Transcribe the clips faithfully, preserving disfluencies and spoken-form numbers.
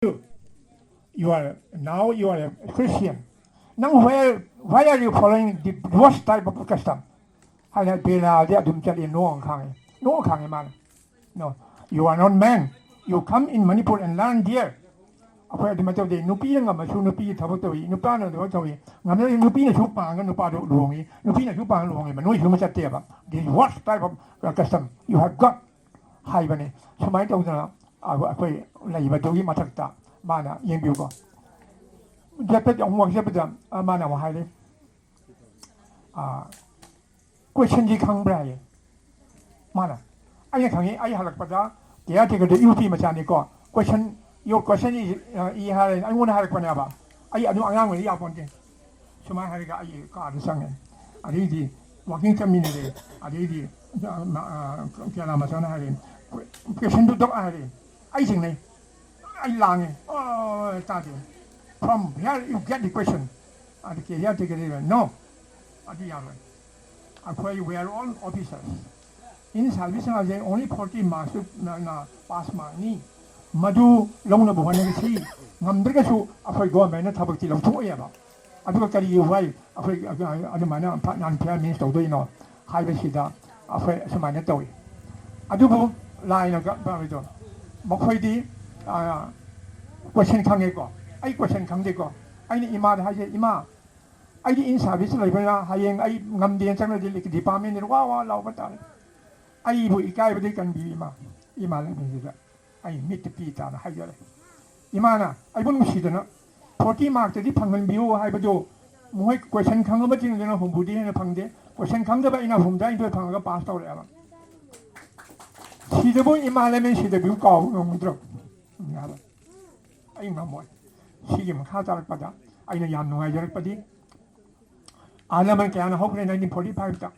You are, now you are a Christian. ꯅꯪ where, why are you following the worst type of custom? ꯍꯥꯏꯅ ꯕꯦꯂꯥꯗꯤ ꯑꯗꯨꯝ ꯆꯠꯂꯤ, ꯅꯣꯡ ꯈꯥꯡꯉꯤ, ꯅꯣꯡ ꯈꯥꯡꯉꯤ ꯃꯥꯅ꯫ No, you are not man. You come in Manipur and learn there. ꯑꯩꯈꯣꯏ ꯑꯗꯨꯃꯥꯏꯅ ꯇꯧꯗꯦ꯫ ꯅꯨꯄꯤꯅ ꯉꯝꯃꯁꯨ ꯅꯨꯄꯤꯒꯤ ꯊꯕꯛ ꯇꯧꯏ, ꯅꯨꯄꯥꯅ ꯊꯕꯛ ꯇꯧꯏ꯫ ꯉꯝꯅꯔꯤ ꯅꯨꯄꯤꯅꯁꯨ ꯄꯥꯡꯉꯒ ꯅꯨꯄꯥꯗꯣ ꯂꯨꯍꯣꯡꯉꯤ, ꯅꯨꯄꯤꯅꯁꯨ ꯄꯥꯡꯉꯒ ꯂꯨꯍꯣꯡꯉꯤ꯫ ꯅꯣꯏ ꯁꯨꯝꯕ ꯆꯠꯇꯦꯕ꯫ This worst type of custom you have got ꯍꯥꯏꯕꯅꯤ꯫ ꯁꯨꯃꯥꯏꯅ ꯇꯧꯗꯅ ꯑꯩꯈꯣꯏ ꯂꯩꯕꯗꯨꯒꯤ ꯃꯊꯛꯇ ꯃꯥꯅ ꯌꯦꯡꯕꯤꯌꯨꯀꯣ꯫ ꯆꯠꯄꯗ ꯑꯃꯨꯛ ꯆꯠꯄꯗ ꯃꯥꯅ ꯑꯃꯨꯛ ꯍꯥꯏꯔꯦ, ꯀꯣꯏꯁꯟꯁꯤ ꯈꯪꯕ꯭ꯔꯥ ꯍꯥꯏꯌꯦ ꯃꯥꯅ꯫ ꯑꯩꯅ ꯈꯪꯉꯤ, ꯑꯩ ꯍꯜꯂꯛꯄꯗ ꯀꯦꯌꯥꯔ ꯇꯦꯀꯔꯗ ꯌꯨ ꯄꯤ ꯃꯆꯥꯅꯤꯀꯣ, ꯀꯣꯏꯁꯟ, your question is, ꯏ ꯍꯥꯏꯔꯦ ꯑꯩꯉꯣꯟꯗ ꯍꯥꯏꯔꯛꯄꯅꯦꯕ꯫ ꯑꯩ ꯑꯗꯨꯝ ꯑꯉꯥꯡ ꯑꯣꯏꯔꯤ ꯌꯥꯄꯣꯟꯇꯦ꯫ ꯁꯨꯃꯥꯏꯅ ꯍꯥꯏꯔꯒ ꯑꯩ ꯀꯥꯗ ꯆꯪꯉꯦ꯫ ꯑꯗꯩꯗꯤ ꯋꯥꯀꯤꯡ ꯆꯠꯃꯤꯟꯅꯔꯦ꯫ ꯑꯗꯩꯗꯤ ꯀꯦꯔꯥ ꯃꯆꯥꯅ ꯍꯥꯏꯔꯦ, ꯀꯣꯏꯁꯟꯗꯨ ꯇꯧ ꯍꯥꯏꯔꯦ꯫ ꯑꯩ ꯆꯤꯡꯅꯩ, ꯑꯩ ꯂꯥꯡꯉꯦ꯫ ꯑꯣ, ꯇꯥꯗꯦ꯫ From where you get the question? ꯑꯗꯨ ꯀꯦꯔꯤꯌꯔ ꯇꯤꯀꯦꯠ ꯂꯩꯕ? No, ꯑꯗꯨ ꯌꯥꯔꯣꯏ꯫ ꯑꯩꯈꯣꯏ we are all officers꯫ In service ꯍꯥꯏꯁꯦ only forty marks ꯅ ꯄꯥꯁ ꯃꯥꯔꯛꯅꯤ꯫ ꯃꯗꯨ ꯂꯧꯅꯕ ꯍꯣꯠꯅꯒꯁꯤ꯫ ꯉꯝꯗ꯭ꯔꯒꯁꯨ ꯑꯩꯈꯣꯏ ꯒꯣꯔꯃꯦꯟꯅ ꯊꯕꯛꯇꯤ ꯂꯧꯊꯣꯛꯑꯦꯕ꯫ ꯑꯗꯨꯒ ꯀꯔꯤꯒꯤ ꯋꯥꯏ ꯑꯩꯈꯣꯏ ꯑꯗꯨꯃꯥꯏꯅ ꯅꯟ ꯐꯤꯌꯔ ꯃꯤꯟꯁ ꯇꯧꯗꯣꯏꯅꯣ ꯍꯥꯏꯕꯁꯤꯗ ꯑꯩꯈꯣꯏ ꯑꯁꯨꯃꯥꯏꯅ ꯇꯧꯏ꯫ ꯑꯗꯨꯕꯨ ꯂꯥꯏꯅ ꯃꯈꯣꯏꯗꯤ ꯀꯣꯏꯁꯟ ꯈꯪꯉꯦꯀꯣ, ꯑꯩ ꯀꯣꯏꯁꯟ ꯈꯪꯗꯦꯀꯣ꯫ ꯑꯩꯅ ꯏꯃꯥꯗ ꯍꯥꯏꯖꯩ, "ꯏꯃꯥ, ꯑꯩꯗꯤ ꯏꯟ ꯁꯥꯔꯚꯤꯁ ꯂꯩꯕꯅꯤꯅ ꯍꯌꯦꯡ ꯑꯩ ꯉꯝꯗꯦꯅ ꯆꯪꯉꯗꯤ ꯗꯤꯄꯥꯔꯠꯃꯦꯟꯗ ꯋꯥ ꯋꯥ ꯂꯥꯎꯕ ꯇꯥꯔꯦ꯫ ꯑꯩꯕꯨ ꯏꯀꯥꯏꯕꯗꯒꯤ ꯀꯟꯕꯤꯌꯨ ꯏꯃꯥ, ꯏꯃꯥ ꯂꯩꯕꯁꯤꯗ ꯑꯩ ꯃꯤꯠꯇ ꯄꯤ ꯇꯥꯅ ꯍꯥꯏꯖꯔꯦ꯫ ꯏꯃꯥꯅ ꯑꯩꯕꯨ ꯅꯨꯡꯁꯤꯗꯅ ꯐꯣꯔꯇꯤ ꯃꯥꯔꯛꯇꯗꯤ ꯐꯪꯍꯟꯕꯤꯌꯨ ꯍꯥꯏꯕꯗꯨ ꯃꯈꯣꯏ ꯀꯣꯏꯁꯟ ꯈꯪꯉꯕꯁꯤꯡꯗꯨꯅ ꯍꯨꯝꯐꯨꯗꯤ ꯍꯦꯟꯅ ꯐꯪꯗꯦ, ꯀꯣꯏꯁꯟ ꯈꯪꯗꯕ ꯑꯩꯅ ꯍꯨꯝꯗ꯭ꯔꯥꯅꯤꯊꯣꯏ ꯐꯪꯉꯒ ꯄꯥꯁ ꯇꯧꯔꯛꯑꯦꯕ꯫ ꯁꯤꯗꯕꯨ ꯏꯃꯥ ꯂꯩꯃꯦꯟ ꯁꯤꯗꯕꯤꯕꯨ ꯀꯥꯎꯕ ꯉꯝꯒꯗ꯭ꯔꯣ?" ꯍꯥꯏꯕ꯫ ꯑꯩ ꯉꯝꯃꯣꯏ꯫ ꯁꯤꯒꯤ ꯃꯈꯥ ꯇꯥꯔꯛꯄꯗ ꯑꯩꯅ ꯌꯥꯝ ꯅꯨꯡꯉꯥꯏꯖꯔꯛꯄꯗꯤ ꯑꯍꯜ ꯂꯃꯟ ꯀꯌꯥꯅ ꯍꯧꯈ꯭ꯔꯦ ꯅꯥꯏꯟꯇꯤꯟ ꯐꯣꯔꯇꯤ ꯐꯥꯏꯚꯇ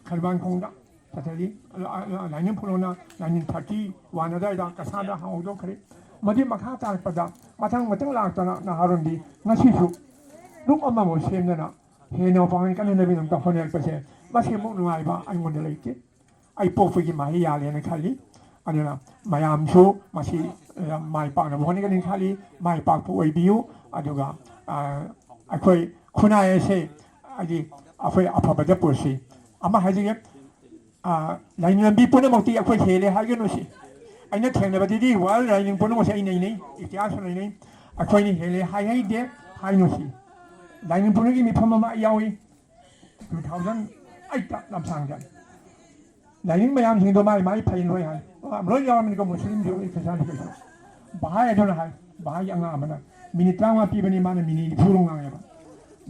ꯈꯔꯕꯥꯡꯈꯣꯡꯗ ꯆꯠꯊꯔꯤ꯫ ꯂꯥꯏꯅꯤꯡ ꯐꯨꯂꯣꯅ ꯅꯥꯏꯟꯇꯤꯟ ꯊꯥꯔꯇꯤ ꯋꯥꯟ ꯑꯗꯨꯋꯥꯏꯗ ꯀꯁꯥꯗ ꯍꯧꯗꯣꯛꯈ꯭ꯔꯦ꯫ ꯃꯗꯨꯒꯤ ꯃꯈꯥ ꯇꯥꯔꯛꯄꯗ ꯃꯊꯪ ꯃꯊꯪ ꯂꯥꯛꯇꯅ ꯅꯍꯥꯔꯣꯟꯗꯤ ꯉꯁꯤꯁꯨ ꯒ꯭ꯔꯨꯞ ꯑꯃꯃꯝ ꯁꯦꯝꯗꯅ ꯍꯦꯟꯅ ꯄꯥꯡꯒꯜ ꯀꯟꯅꯅꯕꯒꯤꯗꯃꯛꯇ ꯍꯣꯠꯅꯔꯛꯄꯁꯦ ꯃꯁꯤꯃꯨꯛ ꯅꯨꯡꯉꯥꯏꯕ ꯑꯩꯉꯣꯟꯗ ꯂꯩꯇꯦ꯫ ꯑꯩ ꯄꯣꯛꯄꯒꯤ ꯃꯍꯩ ꯌꯥꯜꯂꯦꯅ ꯈꯜꯂꯤ꯫ ꯑꯗꯨꯅ ꯃꯌꯥꯝꯁꯨ ꯃꯁꯤ ꯃꯥꯏ ꯄꯥꯛꯅꯕ ꯍꯣꯠꯅꯒꯅꯤ ꯈꯜꯂꯤ꯫ ꯃꯥꯏ ꯄꯥꯛꯄ ꯑꯣꯏꯕꯤꯌꯨ꯫ ꯑꯗꯨꯒ ꯑꯩꯈꯣꯏ ꯈꯨꯟꯅꯥꯏ ꯑꯁꯦ ꯍꯥꯏꯗꯤ ꯑꯩꯈꯣꯏ ꯑꯐꯕꯗ ꯄꯨꯔꯁꯤ꯫ ꯑꯃ ꯍꯥꯏꯖꯒꯦ, ꯂꯥꯏꯅꯤꯡ ꯂꯝꯕꯤ ꯄꯨꯝꯅꯃꯛꯇꯤ ꯑꯩꯈꯣꯏ ꯍꯦꯜꯂꯦ ꯍꯥꯏꯒꯅꯨ ꯁꯤ꯫ ꯑꯩꯅ ꯊꯦꯡꯅꯕꯗꯗꯤ ꯋꯥꯔꯜ ꯂꯥꯏꯅꯤꯡ ꯄꯨꯝꯅꯃꯛꯁꯦ ꯑꯩ ꯅꯩꯅꯩ, ꯏꯇꯤꯍꯥꯁꯁꯨ ꯅꯩꯅꯩ꯫ ꯑꯩꯈꯣꯏꯅ ꯍꯦꯜꯂꯦ ꯍꯥꯏꯍꯩꯗꯦ ꯍꯥꯏꯅꯨ ꯁꯤ꯫ ꯂꯥꯏꯅꯤꯡ ꯄꯨꯝꯅꯃꯛꯀꯤ ꯃꯤꯐꯝ ꯑꯃ ꯑꯩ ꯌꯥꯎꯏ꯫ Two thousand eight ꯂꯝꯁꯥꯡꯗ꯫ ꯂꯥꯏꯅꯤꯡ ꯃꯌꯥꯝꯁꯤꯡꯗꯣ ꯃꯥꯏ ꯃꯥꯏ ꯐꯩ ꯂꯣꯏ ꯍꯥꯏ꯫ ꯂꯣꯏ ꯌꯥꯎꯔꯝꯃꯤꯅꯤꯀꯣ, ꯃꯨꯁꯂꯤꯝꯁꯨ, ꯈ꯭ꯔꯤꯁꯇꯥꯟꯁꯨ꯫ ꯕꯍꯥꯏ ꯑꯗꯨꯅ ꯍꯥꯏ, ꯕꯍꯥꯏ ꯑꯉꯥꯡ ꯑꯃꯅ ꯃꯤꯅꯤꯠ ꯇꯔꯥꯃꯉꯥ ꯄꯤꯕꯅꯤ, ꯃꯥꯅ ꯃꯤꯅꯤꯠ ꯅꯤꯐꯨ ꯂꯣꯝ ꯉꯥꯡꯉꯦꯕ꯫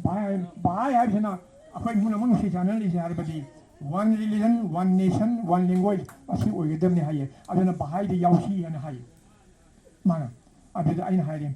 ꯕꯍꯥꯏ, ꯕꯍꯥꯏ ꯍꯥꯏꯕꯁꯤꯅ ꯑꯩꯈꯣꯏ ꯏꯃꯨꯡ ꯑꯃ ꯅꯨꯡꯁꯤ ꯆꯥꯟꯅꯔꯤꯁꯦ ꯍꯥꯏꯔꯕꯗꯤ one religion, one nation, one language ꯑꯁꯤ ꯑꯣꯏꯒꯗꯕꯅꯤ ꯍꯥꯏꯌꯦ꯫ ꯑꯗꯨꯅ ꯕꯍꯥꯏꯗ ꯌꯥꯎꯁꯤ ꯍꯥꯏꯅ ꯍꯥꯏꯌꯦ ꯃꯥꯅ꯫ ꯑꯗꯨꯗ ꯑꯩꯅ ꯍꯥꯏꯔꯦ,